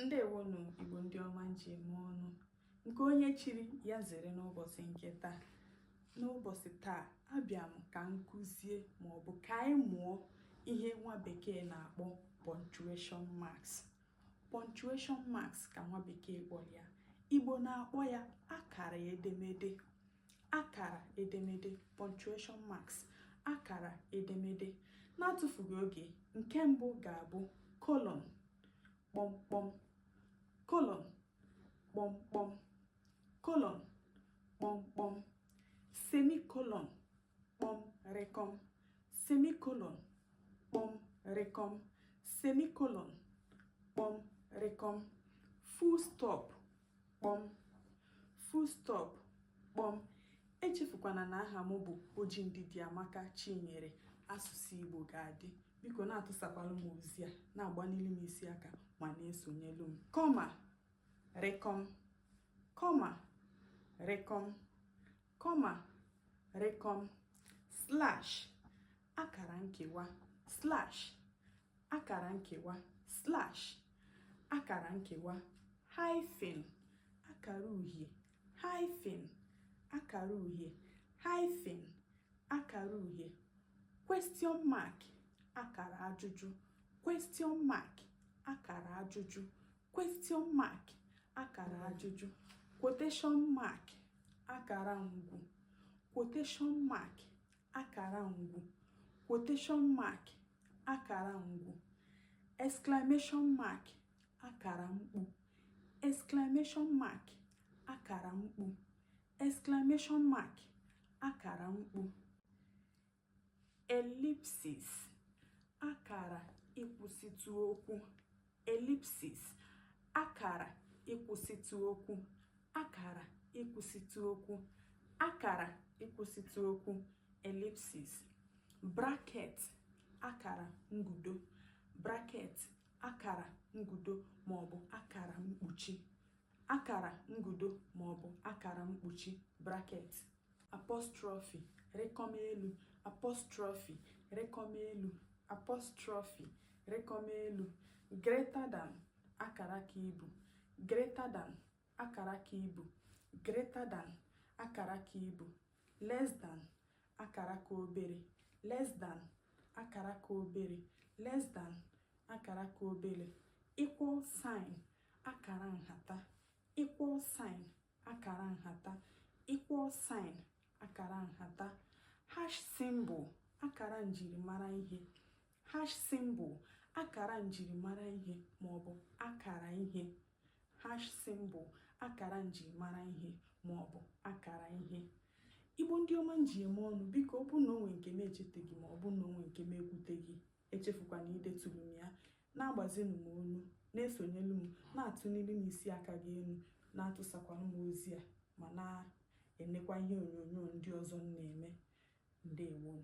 Ndewonu, Igbo ndị ọma m ji eme ọnụ. Nke onye chiri ya zere n'ụbọchị nke taa. N'ụbọchị taa, abịa m ka m kụzie maọbụ ka anyị mụọ ihe nwa bekee na-akpọ punctuation marks. Punctuation marks ka nwa bekee kpọrọ ya. Igbo na-akpọ ya akara edemede. Akara edemede, punctuation marks, akara edemede. Na-atụfughị oge, nke mbụ ga-abụ colon, kpọmkpọm, colon, kpọmkpọm, colon, kpọmkpọm, semicolon, kpọm rịkọm, semicolon, kpọm rịkọm, semicolon, kpọm rịkọm, full stop, kpọm, full stop, kpọm. Echefukwana na aha m bụ Oji Ndidi Amaka Chinyere. Asụsụ Igbo ga-adị. Biko, na-atụsakwalụ m ozi a, na-agbanili m isi aka ma na-esonyelu m. Comma, rịkọm, comma, rịkọm, comma, rịkọm, slash, akara nkewa, slash, akara nkewa, slash, akara nkewa, hyphen, akara uhie, hyphen, akara uhie, hyphen, akara uhie, question mark, akara ajụjụ, question mark, akara ajụjụ, question mark, akara ajụjụ, quotation mark, akara ngwu, quotation mark, akara ngwu, quotation mark, akara ngwu, exclamation mark, akara mkpu, exclamation mark, akara mkpu, exclamation mark, akara mkpu, ellipsis, akara ịkwụsịtụ okwu, ellipsis, akara ịkwụsịtụ okwu, akara ịkwụsịtụ okwu, akara ịkwụsịtụ okwu, ellipsis, bracket, akara ngudo, bracket, akara ngudo maọbụ akara mkpuchi, akara ngudo maọbụ akara mkpuchi, bracket, apostrophe, rịkọm elu, apostrophe, rịkọm elu, apostrophe, rịkọm elu, greater than, akara ka ibu, greater than, akara ka ibu, greater than, akara ka ibu, less than, akara ka obere, less than, akara ka obere, less than, akara ka obere, equal sign, akara nhata, equal sign, akara nhata, equal sign, akara nhata, hash symbol, akara njirimara ihe, hash symbol, akara njirimara ihe maọbụ akara ihe, hash symbol, akara njirimara ihe maọbụ akara ihe. Igbo ndị ọma m ji eme ọnụ, biko, ọ bụrụ na o nwee nke m echeteghị ma ọ bụ na o nwee nke m ekwuteghị, echefukwana idetulu m ya. Na-agbazinu m onu, na-esonyelu m, na-atụnili m isi aka gị elu, na-atụsakwara m ozi a ma na-enekwa ihe onyonyo ndị ọzọ m na-eme. Ndewonu.